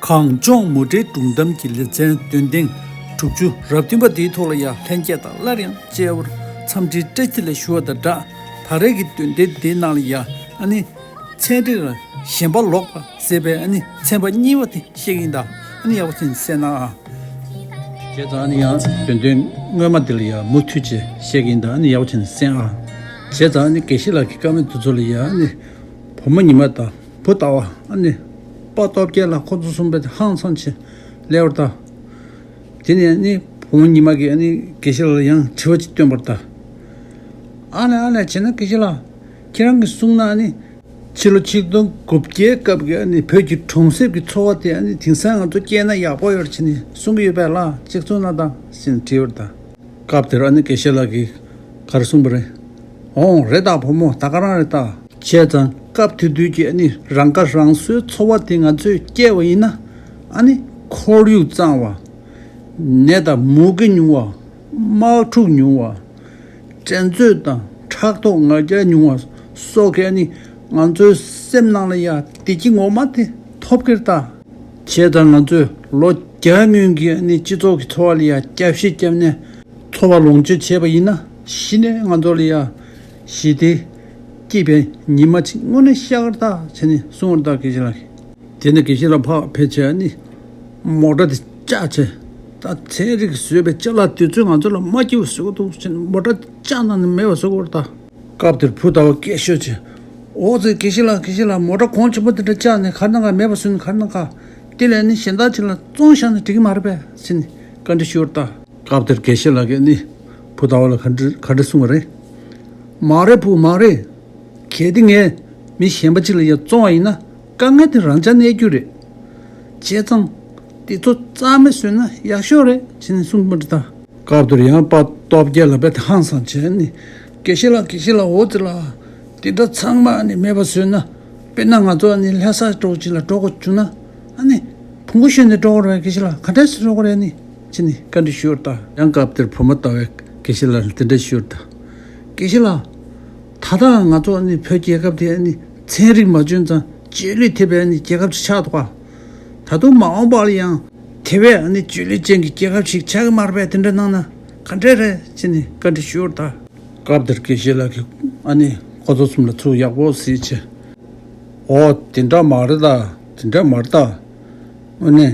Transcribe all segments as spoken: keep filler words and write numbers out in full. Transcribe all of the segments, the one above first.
གངས་ལྗོངས་མུ་འབྲེལ་སྒྲུང་གཏམ་གྱི་ལེ་ཚན་འདོན་ཐེངས་དྲུག་ཅུ་རེ་བདུན་པ་དེའི་ཐོག་ལ་ཡང་ལྷན་རྒྱས་དང་སླར་ཡང་མཇལ་བར་འཚམས་འདྲིའི་བཀྲ་ཤིས་བདེ་ལེགས་ཞུ་བ་དང་སྦྲགས། ད་རེས་ཀྱི་འདོན་ཐེངས་འདིའི་ནང་ལ་ཡང་ཨ་ནི་ཚན་རིག་ལ་ཞེན་པ་ལོག་པ་ཟེར་བའི་ཨ་ནི་ཚན་པ་གཉིས་པ་དེ་བཤད་ཀྱི་ཡིན་ད། ཨ་ནི་ཡག་པོ་བྱས་ནས་གསན་ཨ། བྱས་ཙང་ཨ་ནི་ཡང་འདོན་ཐེངས་སྔོན་མ་འདི་ལ་ཡང་མུ་མཐུད་བྱས་བཤད་ཀྱི་ཡིན་ད། ཨ་ནི་ཡག་པོ་བྱས་ནས་གསན་ཨ། བྱས་ཙང་ཨ་ནི་དགེ་བཤེས་ལགས་ཀྱི་བཀའ་མོལ་དེ་ཚོ་ལ་ཡང་ཨ་ནི་བུ་མོ་ཉི་མ་དང་བུ་ཟླ་བ་ཨ་ནི་པ་སྟོབས་རྒྱལ་ལགས་ཁོ་ཚོ་གསུམ་པོ་དེ་ཧང་སངས་བྱས་སླེབས་པ་རེད་ད། དེ་ནས་ཨ་ནི་བུ་མོ་ཉི་མ་གིས་ཨ་ནི་དགེ་བཤེས་ལགས་ལ་ཡང་དྲི་བ་ཅིག་བཏོན་པ་རེད་ད། ཨ་ལས་ཨ་ལས། བྱས་ན་དགེ་བཤེས་ལགས། ཁྱེད་རང་གིས་གསུངས་ན་ཨ་ནི་ཕྱི་ལོ་ཆིག་སྟོང་དགུ་བརྒྱའི་སྐབས་ཀྱི་ཨ་ནི་བོད་ཀྱི་གྲོང་གསེབ་ཀྱི་འཚོ་བ་དེ་ཨ་ནི་དེང་སང་ང་ཚོ་སྐྱེལ་ན་ཡག་པོ་ཡོད་རེད་བྱས་ནས་གསུང་གི་ཡོད་པས་ལགས། ཅིག་གསུངས་ན་དང་ཟེར་ནས་དྲིས་པ་རེད་ད། སྐབས་དེར་ཨ་ནི་དགེ་བཤེས་ལགས་ཀྱིས་ག་རེ་གསུངས་པ་རེད། འོང་རེད་ད་བུ་མོ། ད་ག་རང་རེད་ད། བྱས་ཙང་སྐབས་དེ་དུས་ཀྱི་ཨ་ནི་རང་ཁ་རང་གསོའི་འཚོ་བ་དེ་ང་ཚོས་སྐྱེལ་བ་ཡིན་ན་ཨ་ནི་ཁོར་ཡུག་གཙང་བ། ནད་དང་མུ་གེ་ཉུང་བ། དམག་འཁྲུག་ཉུང་བ། འགྲན་རྩོད་དང་ཕྲག་དོག་ང་རྒྱལ་ཉུང་བ་སོགས་ཀྱི་ཨ་ནི་ང་ཚོའི་སེམས་ནང་ལ་ཡང་བདེ་སྐྱིད་ངོ་མ་དེ་ཐོབ་ཀྱི་རེད་ད། བྱས་ཙང་ང་ཚོས་ལོ་བརྒྱ་སྔོན་གྱི་ཨ་ནི་སྤྱི་ཚོགས་ཀྱི་འཚོ་བ་ལ་ཡང་རྒྱབ་བཤིག་བརྒྱབ་ནས་འཚོ་བ་ལོངས་སྤྱོད་བྱས་པ་ཡིན་ན་གཞི་ནས་ང་ཚོ་ལ་ཡང་ཞི་བདེ་སྐྱིད་པའི་ཉི་མ་ཅིག་དངོས་གནས་ཤར་གི་རེད་ད་བྱས་ནས་གསུངས་པ་རེད་ད་དགེ་བཤེས་ལགས་ཀྱིས། དེ་ནས་དགེ་བཤེས་ལགས་ཕར་ཕེབས་བྱས་ཨ་ནི་མོ་ཊ་དེ་བཅག་བྱས། ད་ཚན་རིག་གིས་བཟོས་པའི་ཅ་ལག་དེ་ཚོས་ང་ཚོ་ལ་མ་སྐྱིད་པ་བཟོ་གི་འདུག་བྱས་ནས་མོ་ཊ་བཅག་གནང་ནས་མེད་པ་བཟོ་གི་རེད་ད། སྐབས་དེར་བུ་ཟླ་བ་སྐད་ཤོར་བྱས། འོ་ཙི་དགེ་བཤེས་ལགས་དགེ་བཤེས་ལགས། མོ་ཊ་གོང་ཆེན་པོ་དེ་འདྲ་བཅག་ནས་ག་རེ་གནང་ག་མེད་པ་བཟོས་ནས་ག་རེ་གནང་ག་དེ་ལས་ནི་གཞན་དག་ཅིག་ལ་བཙོང་བཞག་ན་འགྲིག་གི་མ་རེད་པས་ཟེར་ནས་བཀའ་འདྲི་ཞུས་པ་རེད་ད། སྐབས་དེར་དགེ་བཤེས་ལགས་ཀྱིས་ནི་བུ་ཟླ་བ་ལ་ག་འདྲ་ག་འདྲ་གསུངས་པ་རེད། མ་རེད་བུ་མ་རེད། གལ་ཏེ་ངས་མི་གཞན་པ་ཅིག་ལ་ཡ་བཙོང་བ་ཡིན་ན་དཀའ་ངལ་དེ་རང་འཇགས་གནས་རྒྱུ་རེད། བྱས་ཙང་དེ་ཚོ་རྩ་མེད་བཟོས་ན་ཡག་ཤོས་རེད་ཅེས་ནས་གསུངས་པ་རེད་ད། སྐབས་དེར་ཡང་པ་སྟོབས་རྒྱལ་ལགས་དཔེ་དེ་ཧང་སངས་བྱས་ནས་དགེ་བཤེས་ལགས་དགེ་བཤེས་ལགས། འོ་ཙི་ལགས། དེ་འདྲ་ཚང་མ་ནི་མེད་པ་བཟོས་ན། དཔེར་ན་ང་ཚོ་ནི་ལྷ་ས་འགྲོ་ཅིག་ལ་འགྲོ་དགོས་བྱུང་ན་ཨ་ནི་བོང་གུ་ཞོན་ནས་འགྲོ་དགོས་རེད། དགེ་བཤེས་ལགས་ག་འདྲས་སེ་འགྲོ་དགོས་རེད་ནི་ཅེས་ནི་བཀའ་འདྲི་ཞུས་པ་རེད་ད། ཡང་སྐབས་དེར་བུ་མོ་ཟླ་བས་དགེ་བཤེས་ལགས་ལ་དེ་འདྲ་ཞུས་པ་རེད་ད། དགེ་བཤེས་ལགས། ད་ལྟ་ང་ཚོ་ནི་བོད་རྒྱལ་ཁབ་དེ་ནི་ཚན་རིག་མ་བྱུང་ཙང་རྗེས་ལུས་ཐེབས་པའི་ནི་རྒྱལ་ཁབ་ཅིག་ཆགས་འདུག་ག་ད་དུང་མ་འོངས་པ་ལ་ཡང་དེ་བས་ནི་རྗེས་ལུས་ཅན་གྱི་རྒྱལ་ཁབ་ཅིག་ཆགས་ཀྱི་མ་རེད་པས། དེ་འདྲ་གནང་ན་ག་འདྲས་རེད་ཅེས་ནི་བཀའ་འདྲི་ཞུས་པ་རེད་ད། སྐབས་དེར་དགེ་བཤེས་ལགས་ཀྱིས་ཨ་ནི་ཁོ་ཚོ་གསུམ་ལ་ཚུར་ཡག་པོ་གཟིགས་བྱས། འོ་དེ་འདྲ་མ་རེད་ད། དེ་འདྲ་མ་རེད་ད། དངོས་གནས་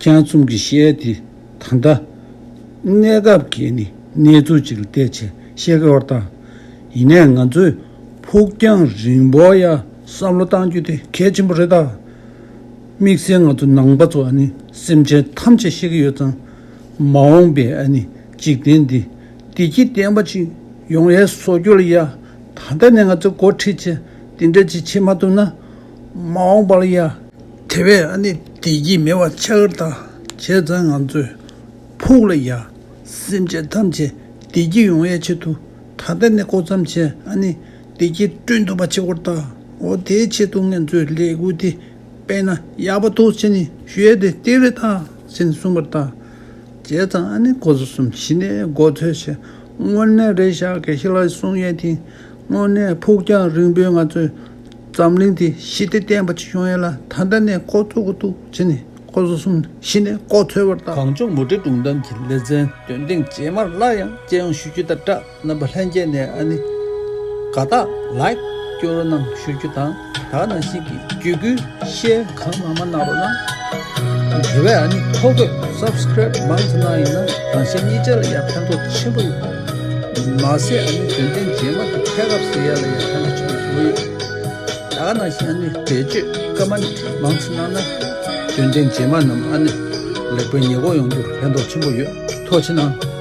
ཁྱེད་རང་གསུམ་གྱིས་བཤད་ཡ་དེ་ད་ལྟ་གནས་སྐབས་ཀྱི་ནི་གནས་ཚུལ་ཅིག་ལ་བལྟས་བྱས་བཤད་ཀྱི་ཡོད་རེད་ད། ཡིན་ནའི་ང་ཚོས་ཕུགས་རྒྱང་རིང་པོ་ཡ་བསམ་བློ་གཏང་རྒྱུ་དེ་གལ་ཆེན་པོ་རེད་ད། དམིགས་བསལ་ང་ཚོ་ནང་པ་ཚོ་ཨ་ནི་སེམས་ཅན་ཐམས་ཅད་ཤེས་ཀྱི་ཡོད་ཙང་། མ་འོངས་པའི་ཨ་ནི་འཇིག་རྟེན་འདི་བདེ་སྐྱིད་ལྡན་པ་ཅིག་ཡོང་ཡའི་བཟོ་རྒྱུ་ལ་ཡ། ད་ལྟ་ནས་ང་ཚོ་འགོ་ཁྲིད་བྱས་དེ་འདྲ་ཅིག་བྱེད་མ་ཐུབ་ན། མ་འོངས་པ་ལ་ཡ་དེ་བས་ཨ་ནི་བདེ་སྐྱིད་མེད་པ་ཆགས་ཀྱི་རེད་ད། བྱས་ཙང་ང་ཚོས་ཕུགས་ལ་ཡ་སེམས་ཅན་ཐམས་ཅད་བདེ་སྐྱིད་ཡོང་ཡའི་ཆེད་དུ་ད་ལྟ་ནས་འགོ་བརྩམས་བྱས་ཨ་ནི་བདེ་སྐྱིད་བསྐྲུན་ཐུབ་པ་བྱེད་དགོས་རེད་ད། འོ་དེའི་ཆེད་དུ་ང་ཚོས་ལས་འགུལ་འདི་སྤེལ་ན་ཡག་པོ་འདུག་ཅེས་ནི་ཞུ་ཡས་དེ་དེ་རེད་ད་ཅེས་ནི་གསུངས་པ་རེད་ད། བྱས་ཙང་ཨ་ནི་ཁོ་ཚོ་གསུམ་གཞི་ནས་མགོ་ཚོས་བྱས། དངོས་གནས་རེད་ཤག་དགེ་བཤེས་ལགས་གསུང་ཡས་དེ་དངོས་གནས་ཕུགས་རྒྱང་རིང་པོའི་ང་ཚོའི་འཛམ་གླིང་འདི་ཞི་བདེ་ལྡན་པ་ཅིག་ཡོང་ཡས་ལ་ད་ལྟ་ནས་འགོ་བཙུགས་དགོས་འདུག་ཅེས་ནི་ཁོ་ཚོ་གསུམ་གཞི་ནས་མགོ་ཚོས་པ་རེད་ད། གངས་ལྗོངས་མུ་འབྲེལ་སྒྲུང་གཏམ་གྱི་ལེ་ཚན་འདོན་ཐེངས་རྗེས་མར་སླར་ཡང་མཇལ་ཡོང་ཞུ་རྒྱུ་དང་སྦྲགས། རྣམ་པ་ལྷན་རྒྱས་ནས་ཨ་ནི་དགའ་རྟགས་ལའིཀ་སྐྱོར་རོགས་གནང་ཞུ་རྒྱུ་དང་། ད་ག་ནང་བཞིན་གྱི་བརྒྱུད་སྐུལ་ཤེར་གང་མང་མང་གནང་རོགས་གནང་། དེ་བས་ཨ་ནི་ཐོ་འགོད་སབ་སི་ཀ་རེབ་མང་ཙམ་གནང་ཡིན་ན་རང་གཞན་གཉིས་ཆ་ལ་ཡང་ཕན་ཐོགས་ཆེན་པོ་ཡོད། མ་ཟད་ཨ་ནི་འདོན་ཐེངས་རྗེས་མ་དེ་ཐད་ཀར་གཟིགས་ཡ་ལ་ཡང་ཕན་ཐོགས་ཆེན་པོ་ཞིག་ཡོད། ད་ག་ནང་བཞིན་ཨ་ནི་འགྲེལ་བརྗོད་ཀོ་མེན་ཊི་མང་ཙམ་གནང་ན་འདོན་ཐེངས་རྗེས་མ་རྣམས་ཨ་ནི་ལེགས་པའི་ཉེས་འགོག་ཡོང་རྒྱུར་ཕན་ཐོགས་ཆེན་པོ་ཡོད། ཐུགས་རྗེ་གནང་།